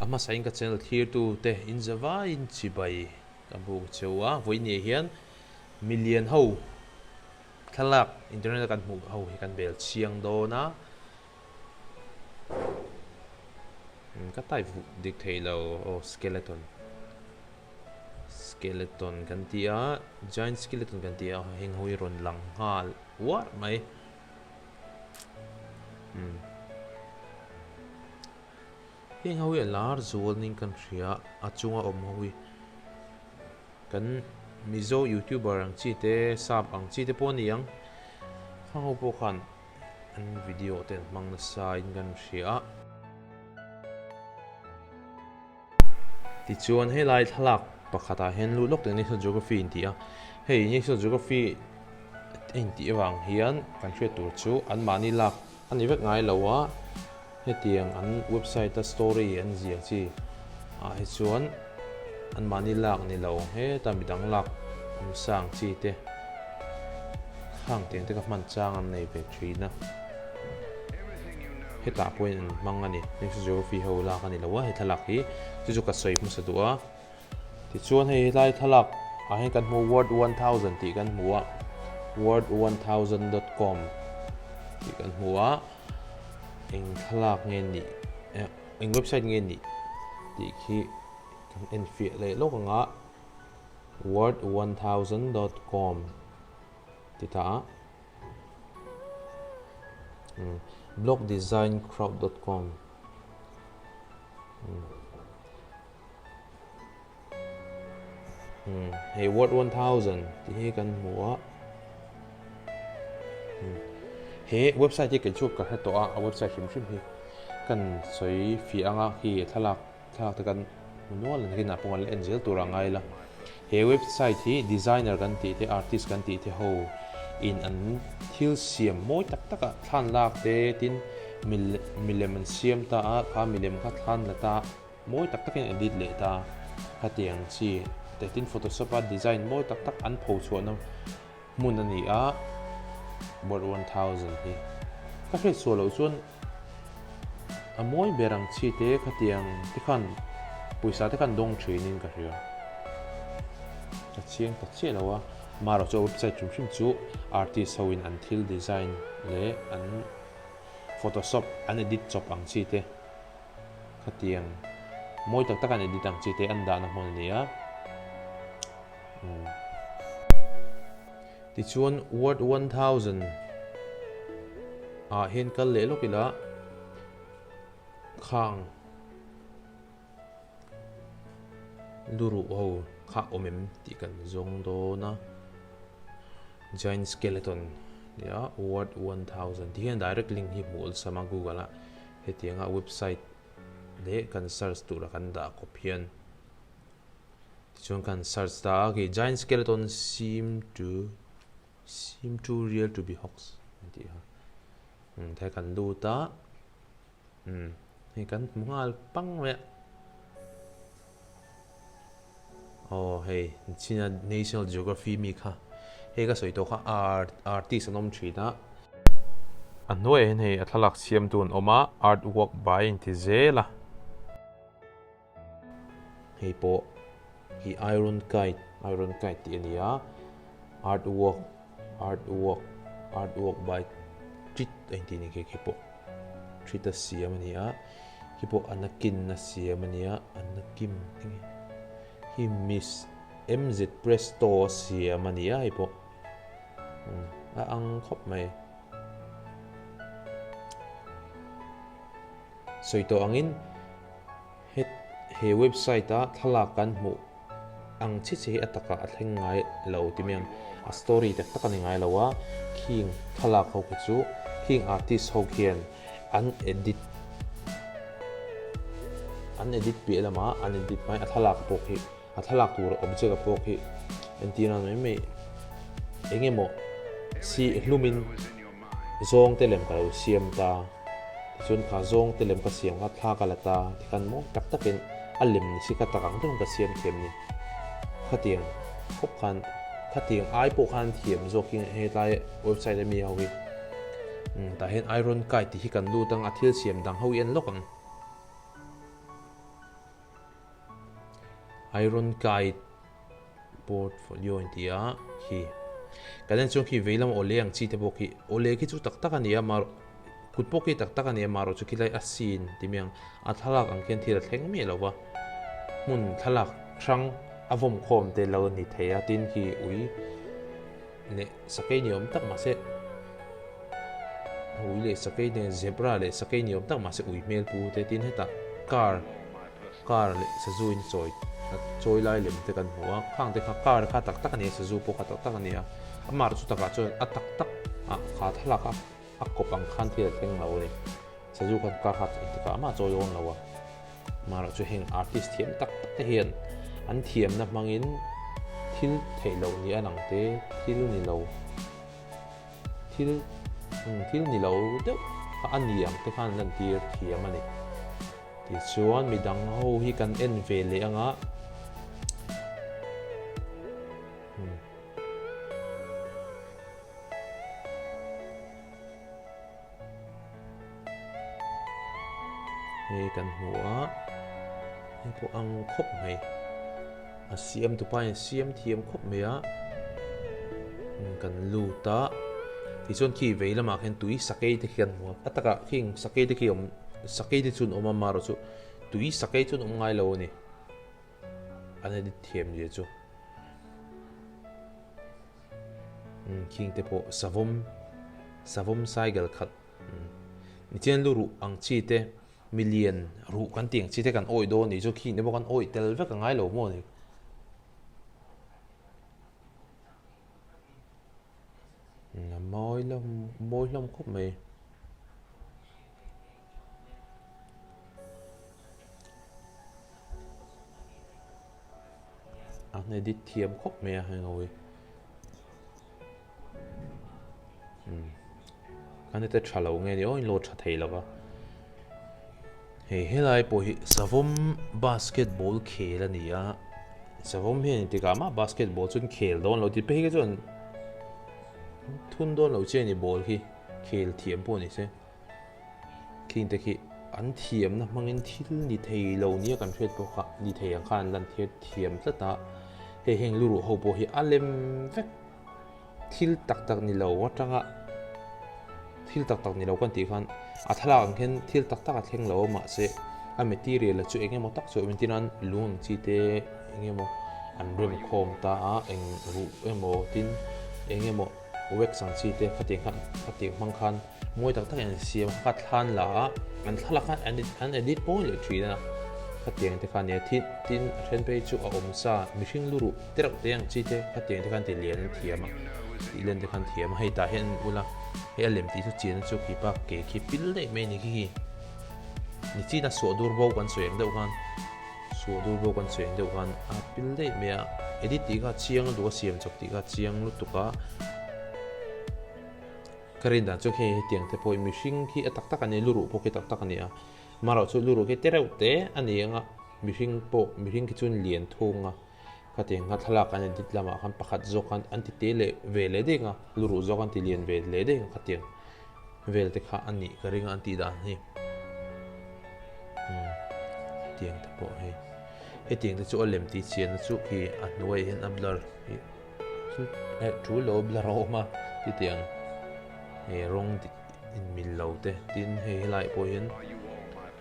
A hmasain ka channel thlirtute in zavaiin chibai ka buk cheu a, vawiin hian milian ho thlalak internet a kan hmuh ho hi kan bel chiang dawn a. Ka type dik thei lo aw skeleton skeleton kan ti a giant skeleton kan ti a heng ho hi rawn lang nghal uar mai. Heng ho hi a lar zual ning kan hria a chunga awm ho hi kan Mizo youtuber ang chi te sap ang chi te pawh a ni ang khang ho pawh khan an video te an hmang nasa in kan hria a. Tichuan helai thlalak pakhatah hian luh lawk teh National Geography in tih a, hei National Geography a intih avang hian kan hriat tur chu anmahni lak a ni vek ngai lo a, hetiang an website a story an ziah chi ah hi chuan anmahni lak ni lo heta midang lak awmsa ang chi te khang tiang te kha hman chang an nei ve thin a. Hetah pawhin an hmang a ni. National Geography ho lak a ni lo a, he thlalak hi chu chu ka sawi hmasa duh a. Tichuan hei helai thlalak ah hian kan hmu Word 1000 tih kan hmu a, word 1000 dot com tih kan hmu a. Eng thlalak nge nih eh eng website nge nih tih khi kan enfiah leh lawk ang a, word 1000 dot com ti ta a. Blogdesigncrowd dot com Hei word 1000 tih hi kan hmu a he website hi kei chu ka hre tawh a a website hrim hrim hi kan sawi fiah anga khi thlalak Thlalak te kan hmu nual a ni kinah pawh kan la en zel tur a ngai la. He website hi designer kan tih te artist kan tih te ho in an thil siam mawi tak tak a thlan lak te tin milem an siam ta a kha milem kha thlan la ta mawi tak tak in edit leh ta khatiang chi te tin photoshop a design mawi tak tak an pho chhuah na hmun a ni a word 1000 hi ka hriat sual loh chuan A mawi ber ang chi te khatiang te khan pawisa te khan dawng thin in ka hria. Ka chiang ta chiah lo a, marawh chu a website hrim hrim chu artist ho in an thil design leh an photoshop an edit chawp ang chi te khatiang mawi tak tak an edit ang chi te an dahna hmun a ni a. Tichuan Word 1000 ah hian kal leh lawk ila khang luruh ho kha awm em tih kan zawng dawn a, Giant Skeleton nia Word 1000 tih hian direct link hi hmuh awlsam a Google ah hetianga website leh kan search tura kan dah kawp hian. Tichuan kan search ta a, khi giant skeleton seem to seem too real to be hoax an tih kha. Um thei kan lut a, um hei kan hmu nghal pang mai a. Aw hei china National Geography mi kha hei ka sawi tawh kha art artist an awm thin a. A hnuaiah hian hei a thlalak siamtu an awm a, art work by inti zel a. Hei pawh hi iron kite iron kite tih a ni a art work art work art work by trit a intih a ni khi khi pawh trit a siam a ni a khi pawh anakin a siam a ni a anakim enge hi miss mz presto a siam a ni a hei pawh a ang khawp mai. Sawi tawh angin he he website a thlalak kan hmuh ang chi chi hi a takah a thleng ngai lo ti mai ang. A story tak tak a ni ngai lo a, khing thlalak ho khi chu khing artist ho khian an edit an edit piah lamah an edit mai a thlalak pawh khi a thlalak tur object a pawh khi entir nan mai mai eng emaw si hlumin Zawng te lem ka lo siam ta, tichuan kha zawng te lem ka siam kha thla ka la ta, tikhan mawi tak takin a lem ni si ka tak ang deuhin ka siam thiam ni. Khatiang khawp khan, khatiang ai pawh khan thiam zawkin hetlai website ami ho hi tah hian iron kite tih hi kan lut ang a, thil siam dang ho hi en lawk ang. Iron Kite Portfolio in ti a khi kan en chuan khi vei lama awle ang chi te pawh khi awle khi chu tak tak a ni a mar kut pawh khi tak tak a ni a marawh chu khilai a sin ti mai ang a thlalak ang khian thil a thleng miah lo va hmun thlalak hrang a vawm khawm te lo ni thei a tin khi ui leh sakei ni awm tak mahse ui leh sakei nen zebra leh sakei ni awm tak mahse ui hmel pu te tin hetah car Car leh sazu in chawi chawi lai lem te kan hmu a, khang te kha car kha tak tak a ni a, sazu pawh kha tak tak a ni a, amah chu takah chuan a tak tak ah kha thlalak a a kawp ang khan thil a thleng lo a ni, sazu khan car kha engtikah amah chawi dawn lo a, amaherawh chu heng artist thiam tak tak te hian an thiamna hmangin thil theih loh ni a lang te thil ni lo. Thil thil ni lo deuh kha a ni ang te khan an lantir thiam a ni. Tichuan midang ho hi kan en ve leh ang a. Hei kan hmu a, hei pawh ang khawp mai. A siam tu pa in siam thiam khawp mai a, kan lut a, tichuan khi vei lamah khian tui sakei te khi kan hmu a, a takah khing sakei te khi awm sakei te chu an awm a marawh chu tui sakei chu an awm ngai lo a ni, an edit thiam zia chu. Khing te pawh savawm savawm cycle khat nichian lu ruh ang chi te milian ruh kan tih ang chi te kan awih dawn anih chu khing te pawh kan awih tel vek a ngai lo maw ni. A mawi hlawm mawi hlawm khawp mai. A edit thiam khawp mai a heng ho hi. Umm an heta tha lo nge ni aw in lo tha thei lova. Hei helai pawh hi savawm basketball khel a ni a savawm hian engtikah mah basketball chu an khel dawn lo tih phei kha chuan thun dawn lo che a ni ball khi khel thiam pawh ni se. Khing te khi an thiamna hmangin thil ni thei lo nia kan hriat pawh kha ni thei ang khan an lan thiam thiam tlat a, hei heng luruh ho pawh hi a lem vek thil tak tak ni lo atanga thil tak tak ni lo kan tih khan a thlalak ang khian thil tak tak a thleng lo a mahse a material a chu eng emaw tak chu awm entir nan lung ang chi te eng emaw an rem khawm ta a eng ruh emaw tin eng emaw wax ang chi te khatiang khan khatiang hmang khan. Mawi tak takin an siam a, kha thlan la a, an thlalak khan an an edit pawi leh thin a, khatiang te kha a nia tin tin a then phei chu a awm sa mihring lu ruh te reuh te ang chi te khatiang te khan ti lian an thiam a, tih len te khan thiam a, hei tah hian an ul a, hei a lem tih chu chian chu khi pa ke khi pil daih mai a ni khi khi nichina suah dur bo kan sawi ang deuh khan suah dur bo kan sawi ang deuh khan a pil daih mai a, edit tih kha chiang lutuk a siam chawp tih kha chiang lutuk a. Ka rin dan chu hei hetiang te pawh mihring khi a tak tak a ni, luruh pawh khi tak tak a ni a. Marawh chu luruh khi te reuh te a ni ang a, mihring pawh mihring khi chuan lian thung a. Khatiang kha thlalak an edit lamah khan pakhat zawk khan an ti te leh ve leh daih ang a, luruh zawk an ti lian ve leh daih ang a khatiang vel te kha a nih ka ring a an tih dan hi. Umm hetiang te pawh hei hetiang te chu a lem tih chianna chu khi a hnuaiah hian a blur hi. Chu eh tul lo blur a awm a titiang he rawng in mil lo te tin hei helai pawh hian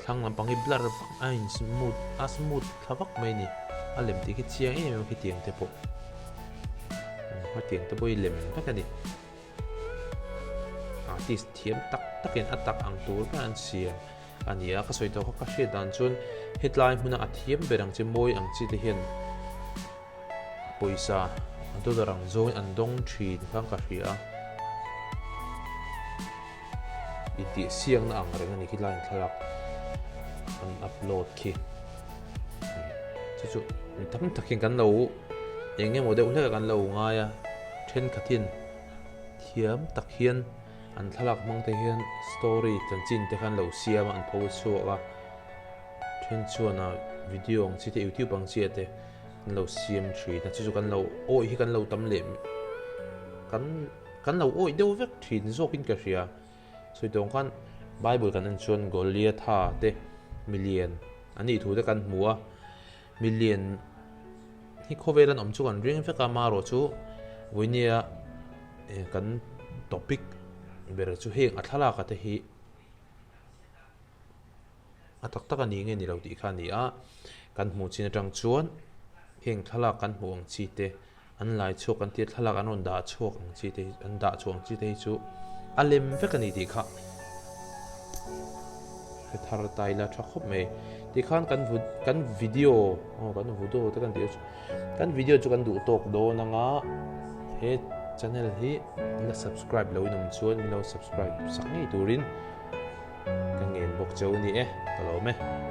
thlang lampang hi blur vak a in smooth a smooth thla vak mai a ni a lem tih khi chiang em em a khitiang te pawh hetiang te pawh hi lem vek a ni artist thiam tak takin a tak ang tur ber an siam a ni a ka sawi tawh kha ka hriat dan chuan hetlai hmuna a thiam ber ang chi mawi ang chi te hian. Pawisa a dollar ang zawngin an dawng thin khan ka hria a, intihsiakna ang reng a ni khi tlaiin thlalak an upload khi chu chu mi tam takin kan lo eng emaw deuh hlek ah kan lo ngai a thenkhat hian thiam tak hian an thlalak hmang te hian story chanchin te kha an lo siam a an pho chhuak a then chuan a video ang chi te youtube ang chi ah te. Kan lo siam thin a chu chu kan lo awih hi kan lo tam leh kan kan lo awih deuh vek thin zawkin ka hria sawi tawng khan bible kan en chuan Goliatha te milian an nih thu te kan hmu a milian hi khawvel an awm chu kan ring vek a, marawh chu vawinia kan topic ber chu heng a thlalak a te hi a tak tak a ni nge ni lo tih kha a ni a, kan hmuh chin atang chuan heng thlalak kan hmuh ang chi te an lai chhuak an tia thlalak an rawn dah chhuak ang chi te hi an dah chhuak ang chi te hi chu a lem vek a ni tih kha hre thar ta ila tha khawp mai tikhan kan kan video aw kan vudo te kan tih chu kan video chu kan duh tawk dawn anga he channel hi la subscribe lo in awm chuan min lo subscribe sak ngei turin ka ngen bawk cheu a ni e ka lawm e.